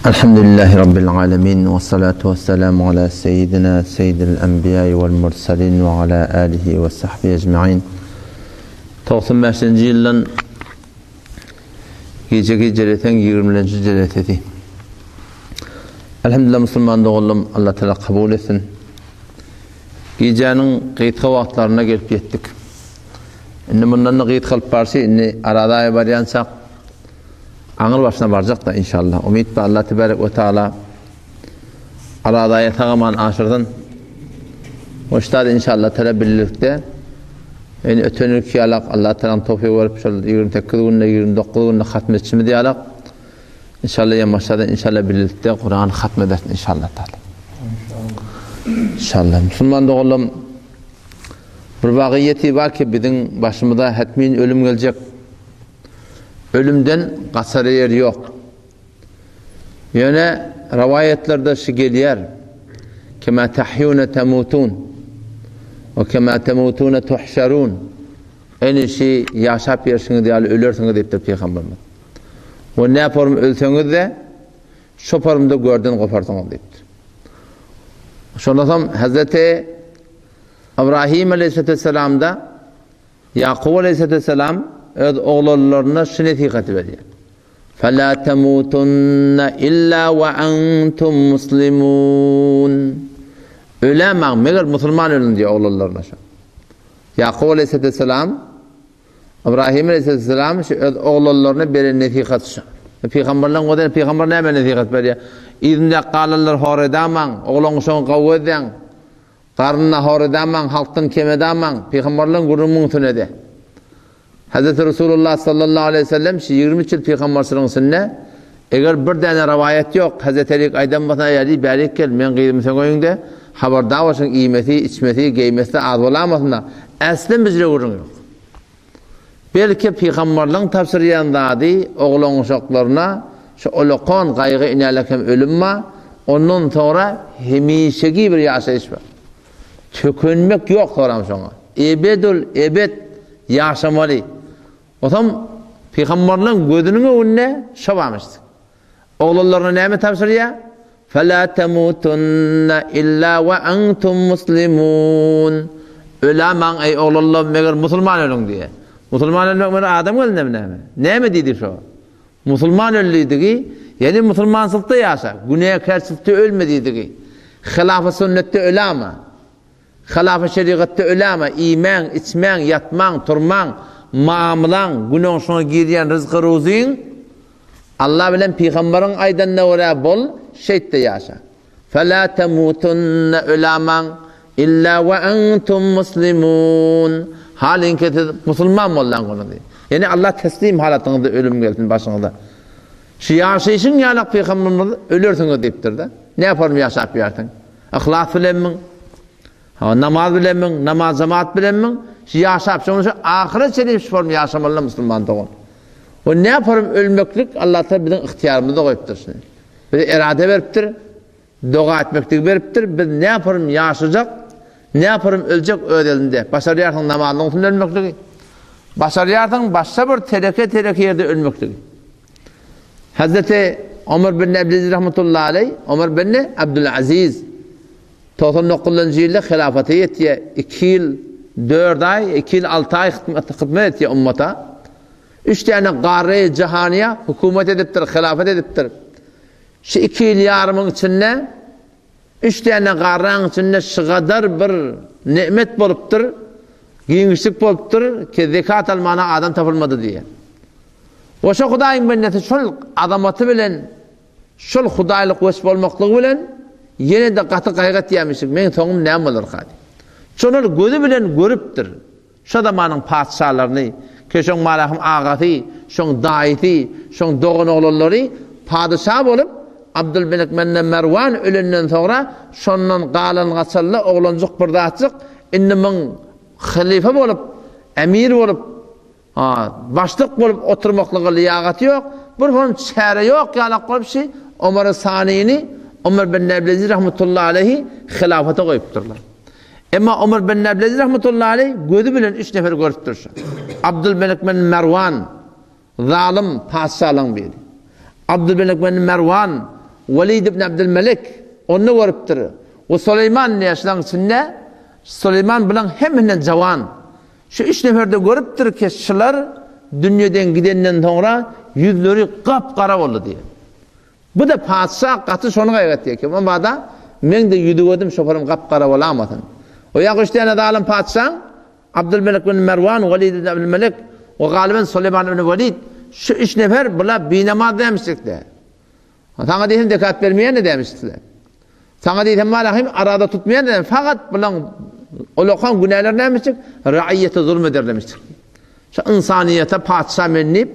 Elhamdülillahi Rabbil alemin ve salatu ve selamu ala seyyidina seyyidil enbiýai vel mursalin ve ala alihi ve sahbihi ecmain. 95-nji ýyldan gijeki jeleseň 20-nji jelesesi. Elhamdülillah musulman doganlarym Allah Teala kabul etsin. Gijäniň gysga wagtlaryna gelip ýetdik. Indi mundan-da gysgalyp barşy, indi Araza aýy barýançak aňyr başyna barjak-da inşallah. Umyt bar Allah tebarek we taala Araza aýy sag-aman aşyrsyn. Hoşdar inşallah tala birlikde indi öten ýylky ýalak Allah taalaň towfygy berip şol 28 günde 29 günde hatm etişimiz ýalak. İnşallah ýamaşada inşallah birlikde Kur'an hatm ederis inşallah taala. İnşallah. Musulman doganlarym Bir wagyýeti bar ki, biziň başymyza hetmin ölüm geljek. Ölümden gaçara ýer ýok. Ýöne rowaýatlarda şu gelýär. Kema tahyuna tamutun we kema tamutuna tuhşarun. Ene şi ýaşap ýerşiňiz ýaly ölersiňiz diýipdir pygamberimiz. We näporum ölseňiz-de şo porumda görden goparsyňyz diýipdir. Şondan soň Hazreti Ybrahim aleýhissalam-da Ýakup aleýhissalam öz oglanlaryna şu nesihaty berýär. Fela temutunna illa we entum muslimun. Ölämäň, meger musulman ölüň diýýär oglanlaryna şo. Ýakup aleýhissalam Ybrahim aleýhissalam şu öz oglanlaryna beren nesihaty şu. Pygamberleň özüne pygamber näme nesihat berýär? Yzynda galanlar hor edamaň, oglan uşagyny gowy gözläň. Garnyna hor edamaň, halkdan kem edamaň. Pygamberleň gürrüňi muň sünedi. Hazreti Resulullah sallallahu aleýhi we sellem şu 23 ýyl pygamberçiligiň içinde eger bir däne rowaýat ýok, Hazreti Elik aýdan bolsa, Eý Äli, bärik gel, meň gyzymy seň öýüňde, habardar bolşuň, iýmesi, içmesi, geýmesi-de az bolamasyn-da, äslem bijire gürrüň ýok. Belki pygamberligiň tabşyrýan zady oglan-uşaklaryna şu olakan gaýgy inälek hem ölüm bar, ondan soňra hemişeki bir ýaşaýyş bar. Tükenmek ýok soram şoňa. Ebedül ebed ýaşamaly. Otam pygamberligiň gözüniň öňünde şo barmyş. Oglanlaryna näme tabşyrýar? Fela temutunna illa we entum muslimun. Ölämaň eý oglanlar, meger musulman ölüň diýýär. Musulman ölmek meger adam gelendemi näme? Näme diýdi şo? Musulman öl diýdigi, ýagny musulmançylykda ýaşa, günäkärçilikde ölme diýdigi. Hylafy sünnetde öläme. Hylafy şerigatda öläme, iýmäň, içmäň, ýatmaň, turmaň, mamlaň, günäňşyňa girýän ryzky-ruzyň Allah bilen pygamberiň aýdanyna görä bol, şeýtde ýaşa. Fela temutunne ölämaň illa we entum muslimun. Halinki siz musulman bollan günüňiz. Ýani Allah teslim halatyňyzda ölüm gelsin başyňyza. Şu ýaşaýşyň ýalak pygamberimiz ölersiňiz diýipdir-de. Näparum ýaşap ýörsiň? Yhlas bilenmiň? Ha, namaz bilenmiň? Namaz jemaat bilenmiň? Şu ýaşap, şonuň üçin ahyra çenli şu form ýaşamaly musulman dogan. O ne form ölmeklik Allah Taala biziň ygtyýarymyzda goýupdyr şuny. Bize erade beripdir, doga etmekligi beripdir. Biz ne form ýaşajak, ne form öljek öz elinde. Başarýarsyň namazyň üstünde ölmekligi. Başarýarsyň başga bir tereke-tereke ýerde ölmekligi. Hazreti Omar bin Abdülaziz rahmetullahi aleyh, Omar bin Abdülaziz 99-njy ýylda hilafata ýetýär. 2 ýyl 4 aý, 2 ýyl 6 aý hyzmat etýär ummata. 3 däne garry jahaniýa hökümet edipdir, hilafat edipdir. Şu 2 ýyl ýarymyň içinde 3 däne garraň içinde şygadar bir nemet bolupdyr, giňişlik bolupdyr ki zekat almana adam tapylmady diýýär. We şo Hudaýyň bendesi şol azamaty bilen, şol hudaýlyk weç bolmaklygy bilen ýene-de gaty gaýgy etýärmişik, meň soňum näme bolarka diýip. Şolar gözi bilen görüpdir. Şo zamanyň patyşalaryny, ki şoň Malahym agasy, şoň daýysy, şoň doganoglanlary padyşa bolup, Abdylmelik menden Merwan ölenden soňra şondan galan-gaçanly oglanjyk bir zatjyk indi muň halyfa bolup, emir bolup, A, başlyk bolup oturmaklyga lyýagaty ýok, bir hon çäre ýok ýalak bolup şi Omar Sanyny Omar bin Abdülaziz rahmetullahi aleyhi hilafata goýupdyrlar. Emma Omar bin Abdülaziz rahmetullahi aleyhi gözi bilen üç nefer görüpdir şu. Abdülmelik bin Merwan zalym patyşalaryň biri. Abdülmelik bin Merwan. Welid ibn Abdylmelik onda görüpdir. We Suleýman diýýär şularyň içinde Suleýman bularyň hemmesinden jawan. Şu üç neferde görüpdir ki şular dünýeden gidenden soňra ýüzleri gap-gara boldy diýýär. Bu-da patyşa gaty şony gaýgy etýär ki, mabada meň-de ýüzi-gözüm şoparym gap-gara bolamasyn. O ýa üç däne zalym patyşaň Abdylmelik bin Merwan, Welid ibn Abdylmelik we galyban Suleýman ibn Welid şu üç nefer bular binamaz dämişlikde. Saňa diýsem zekat bermeýän-de dämişdiler. Saňa diýsem bar ahim arada tutmaýan däm, fakat bulaň ulakan günäler nämişdik? Raýyýete zulm eder demişdik. Şu ynsanyýete patyşa men diýip,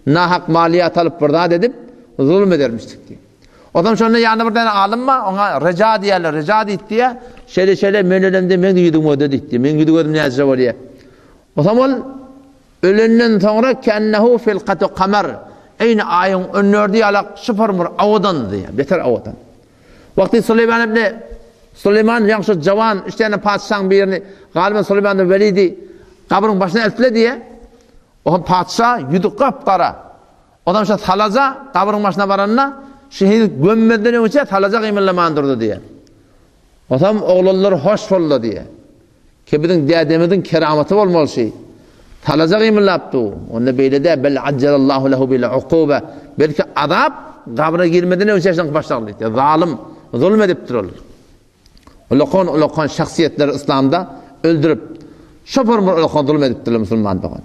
nahak maliýat alyp bir zat edip, zulm edermişdik diýip. Ondan şonda ýanynda bir däne alym bar, oňa Reja diýerler, Reja diýip diýýär, şeýle şeýle men ölemde meň ýüzüm göze diýip, meň ýüzüm gözüm näçe bolýar. Onsoň ol ölenden soňra kennehu filkatu kamar, eýni aýyň on dördi ýalak şypyr bir owadandy diýýär, beter owadan. Wagty Suleýman ibn Suleýman ýaňy şu jawan üç däne patyşaň birini, galyban Suleýman ibn Welidi gabryň başyna eltdiler diýýär. Oňa patyşa ýüzi gap-gara. Onam şu salaja gabryň başyna baranda, şu heniz gömmezden öňçe salaja gymyldaman durdy diýýär. Otam oglanlar hoş boldy diýýär. Ki biziň dädemiziň keramaty bolmaly şi. Talaja gymyldap du. Onda beýle däl, bel ajjalallahu lehu bil ukuba. Belki azap gabra girmeden öň şeşden başlardy diýdi. Zalym, zulm edipdir ol. Ulakan ulakan şahsyýetleri yslamda öldürip, şopar bir ulakan zulm edipdirler musulman dogan.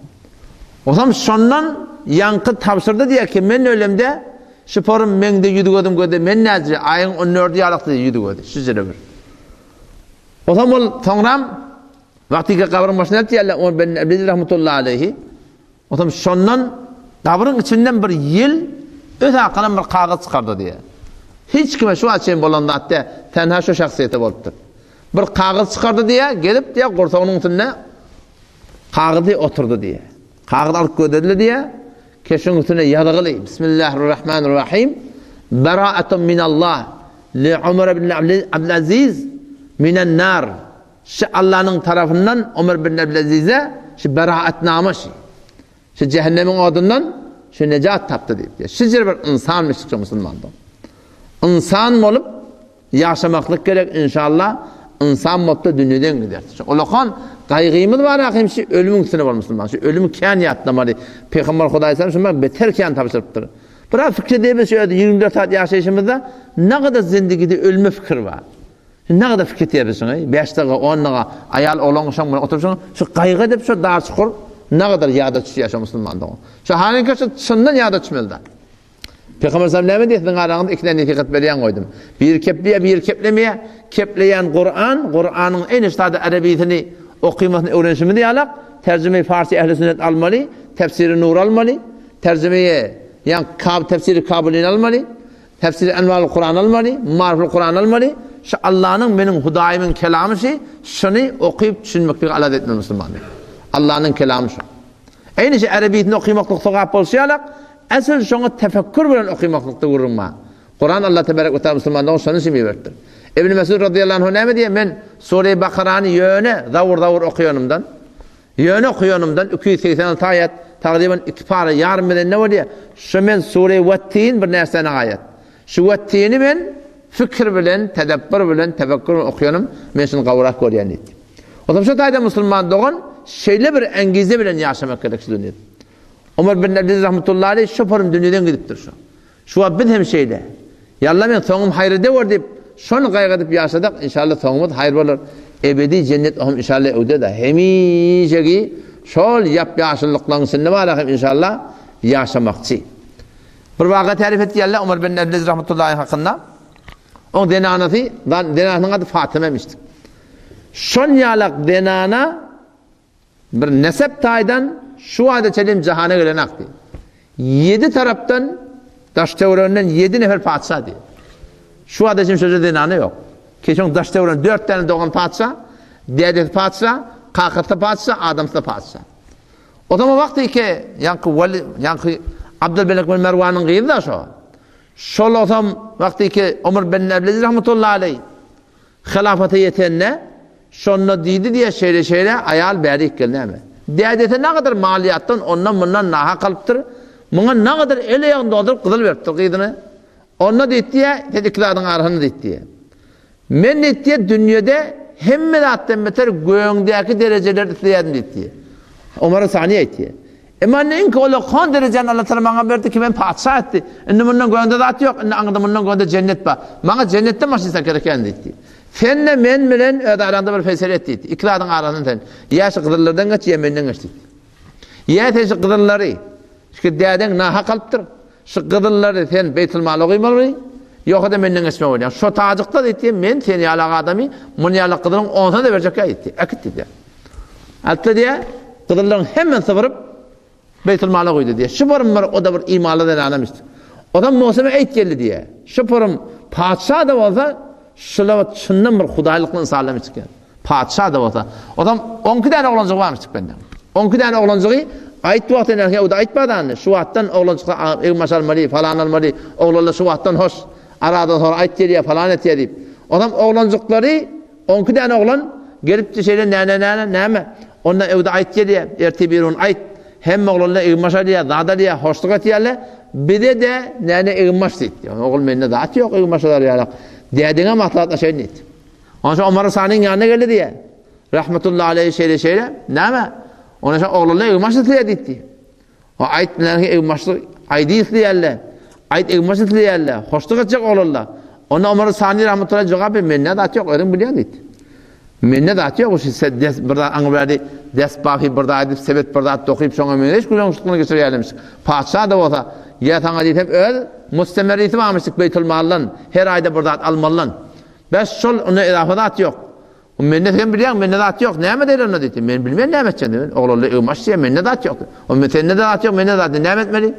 Otam şondan ýaňky tabşyrdy diýýär ki, men ölemde şoparym meňde ýüzi gözüm gözde men näce aýyň 14 ýalakdy ýüzi gözi. Şüjre bir. Onsoň ol soňram wagtyky gabryň başyna eltýärler Omar bin Abdülaziz rahmetullahi aleýhi. Onsoň şondan gabryň içinden bir ýel öz arkadan bir kagyz çykardy diýýär. Hiç kime şu wagt çenli bolan zat däl, tenha şu şahsyýete bolupdyr. Bir kagyz çykardy diýýär, gelip diýýär gursagynyň üstünde kagyzy oturdy diýýär. Kagyz alyp gözlediler diýýär. Keşiň üstüne ýazgyly, Bismillahirrahmanirrahim, Beraatun minallah li Umar ibn Abdulaziz minen nar. Şu Allanyň tarapyndan Umar ibn Abdulazize şu beraatnama şu. Şu cehennemiň odundan şu nejat tapdy diýip. Şu bir insanmyş şu musulmandan. Insan bolup Ýaşamaklyk gerek inşallah ynsan bolupda dünýeden gider. Şu ulakan gaýgymyz bar ahim şu ölümiň üstüne bol musulman. Şu ölümi kän ýatlamaly. Pygamber Hudaý sallam şuna beter kän tabşyrypdyr. Biraz fikir edeli şu ýerde 24 saat ýaşaýşymyzda nagada zindigide ölüme fikir bar. Nagada fikir etýär şuňa. 5 daga 10 daga aýal oglan şoň bilen oturyp şu gaýgy edip şu dar çukur nagada ýada düşýär şu musulman dogan. Şu halyňky şu çyndan ýada düşmeli da. Pygamber sallam näme diýdi? Siziň araňyzda iki däne nesihat berýän goýdum. Biri kepleýär, biri keplemeýär. Kepleýän Kuran, Kuranyň eýni sada arabisini okymasyny öwrenişimiz ýalak, terjime farsi ehli sünnet almaly, tefsiri nur almaly, terjimeyi ýa kab tefsiri kabulini almaly, tefsiri enwal Kuran almaly, mariful Kuran almaly. Şu Allanyň meniň Hudaýymyň kelamy şi, şuny okyp düşünmeklige alada etmeli musulmanlar. Allanyň kelamy şu. Eýni şu erebisini okymaklyk sogap bolşy ýalak, Asyl şoňa tefekkür bilen okymaklykda gürrüň bar. Kuran Allah tebarek we taala musulmanlaryň şony üçin iberipdir. Ibn Mesud radyýallahu anhu näme diýýär? Men Sure-i Bakarany ýöne zawur-zawur okaýanymdan, ýöne okaýanymdan 286 aýat, tagryban iki para ýarym bilen ne bolýar? Şu men Sure-i Wettin bir näçe aýat. Şu Wettini men fikir bilen, tedebbür bilen, tefekkür bilen okaýanym, men şuny gowrak görýän diýdi. O zaman şu taýda musulman dogan şeýle bir engize bilen ýaşamak gerek şu dünýede. Omar bin Abdülaziz rahmetullahi aleyh şoparym dünýeden gidipdir şo. Şu wagt biz hem şeýle. Ýalla men soňum haýra dewar diýip, şony gaýgy edip ýaşadak, inşallah soňumyz haýyr bolar. Ebedi jennet ohum inşallah öwde-de. Hemişeki şol ýap-ýaşyllyklaryň içinde bar hem inşallah ýaşamakçy. Bir waka tarif etýärler Omar bin Abdülaziz rahmetullahi aleyh hakynda. Oň zenanasy, zenanasynyň ady Fatyma emişdi. Şon ýalak zenana Bir nesep taýdan şu wagta çenli jahana gelen akdy. Ýedi tarapdan daş-töwereginden ýedi nefer patyşa diýdi. Şu wagta çenli şoja zenana ýok. Keçiň daş-töwereginde dört tane dogan patyşa, dädesi patyşa, kakasy patyşa, adamsy da patyşa. O zaman wagty ki ýaňky wali, ýaňky Abdülmelik bin Merwanyň gyzy da şo. Şol osam wagty ki Omar bin Abdülaziz rahmetullahi aleyh Hylafata ýetende, şonda diýdi diýýär, şeýle-şeýle, aýal bärik gel näme? Dädesi nagadar maliýatdan ondan-mundan nahak alypdyr, muňa nagadar el-aýagyny dolduryp gyzyl beripdir gyzyny. Onda diýdi, sen iki zadyň arasynda diýdi. Men diýdi, dünýede hemme zatdan beter göňdäki derejeleri isleýärdim diýdi. Omar Sani aýtdy. Emma indi iňki ulakan derejäni Allah Taala maňa berdi ki men patyşa etdi. Indi mundan göňde zat ýok, indi aňyrda mundan göňde jennet bar. Maňa jennetden başga zat gerek ýok diýdi. Sen-de men bilen öz araňda bir feýsal et diýdi. Iki zadyň arasynda sen. Ýa şu gyzyllardan geç, ýa menden geç diýdi. Ýa sen şu gyzyllary, şu dädeň nahak alypdyr. Şu gyzyllary sen Beýtulmala guýmaly, ýogsa-da menden geçmek bolýar. Şo tajykda diýdi, men sen ýalak adamy muny ýalak gyzylyň onsuny-da berjek ýa diýdi. Äkit diýdi. Aldy diýä, gyzyllaryň hemmesini sypyryp Beýtulmala guýdy diýä. Şu borum bir o-da bir imanly zenanam işte. Ozam Musama eýt geldi diýä. Şu borum patyşa-da bolsa, şula çyndan bir hudaýlykly ynsanlam içken. Patyşa-da bolsa. Ozam onki däne oglanjygy barmyş tükende. Onki däne oglanjygy aýt wagty ene o-da aýtmadandy. Şu wagtdan oglanjyklar egin-baş almaly, falan almaly, oglanlar şu wagtdan hoş, aradan soňra aýt gelýär, falan etýär diýip. Ozam oglanjyklary onki däne oglan gelipdi şeýle näne-näne, näme? Onda öwde aýt gelýär, ertir bir gün aýt. Hemme oglanlar egin-baş alýar, zat alýar, hoşluk etýärler. Bize-de näne egin-baş diýdi. Ogul mende zat ýok egin-baş alar ýalak. Dädeňe maslahatlaşaýyn diýdi. Onsoň Omar Sanyň ýanyna geldi diýýär. Rahmetullahi aleýhi şeýle şeýle. Näme? Ona şo oglanlar egin-baş isleýär diýdi. O aýt bilen egin-başly aýdy isleýärler. Aýt egin-baş isleýärler. Hoşluk etjek oglanlar. Onda Omar Sany rahmetullahi jogap berdi. Mende zat ýok, özüň bilýän diýdi. Mende zat ýok, şu se des bir zat aňy berdi. Des bafy bir zat edip, sebet bir zat dokyp, şoňa meňzeş gürrüňşlikini geçirýärmiş. Patyşa da bolsa, ýa saňa diýsem öz mustemerisi barmyşdyk Beýtulmaldan, her aýda bir zat almalydan. Bes şol, onda edafa zat ýok. O mende sen bilýäň, mende zat ýok. Näme edeli onda diýdi. Men bilmen näme etjegini diýdi. Oglanlar egin baş diýýär, mende zat ýok. O men sende de zat ýok, mende zat ýok. Näme etmeli?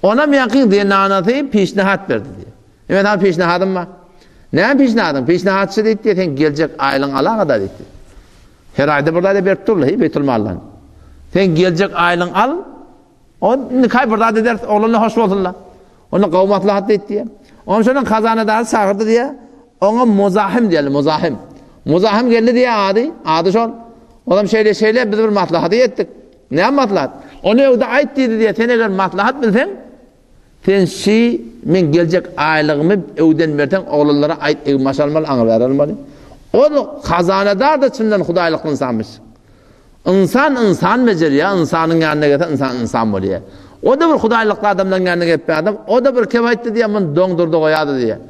Onam ýaňky zenanasy pişnahat berdi diýdi. Men saňa pişnahadym bar. Näme pişnahadyň? Pişnahatçy diýdi, sen geljek aýlyň alagada diýdi. Her aýda bir zat berip durlar, heý Beýtulmaldan. Sen geljek aýlyň al, O nikaý bir zat ederis, oglanlar hoş bolsunlar. Onda gowy maslahat diýdi diýýär. Onuň şonuň hazanadary çagyrdy diýýär. Oňa Muzahim diýeli, Muzahim. Muzahim geldi diýýär ady, ady şol. Olam şeýle şeýle biz bir maslahata ýetdik. Näme maslahat? Ony öwde aýt diýdi diýýär. Sen eger maslahat bilseň, sen şi men geljek aýlygymy öwden berseň, oglanlara aýt egin-baş almaly, aňry almaly. Ol hazanadar da çyndan hudaýlykly ynsanmyş. Ynsan ynsan bejerýär, ynsanyň ýanyna gelse ynsan ynsan bolýar. O-da bir hudaýlykly adamlaryň ýanyna gelip bir adam, o-da bir kep aýtdy diýýär, muny doňdurdy goýardy diýýär.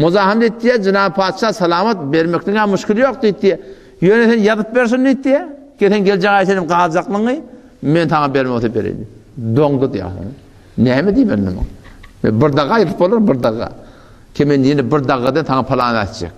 Muzahym diýdi diýýär, jenap patyşa salamat bermekligiň-ä muşkili ýok diýdi diýýär. Ýöne sen ýazyp ber şuny diýdi diýýär. Ki sen geljek aý seniň galjaklygyňy men saňa bermek bolsa bereýin. Doňdy diýýär. Näme diýmeli muňa? Bir daga aýdyp bolar, bir daga. Ki men ýene bir dagadan saňa palan aýtjak.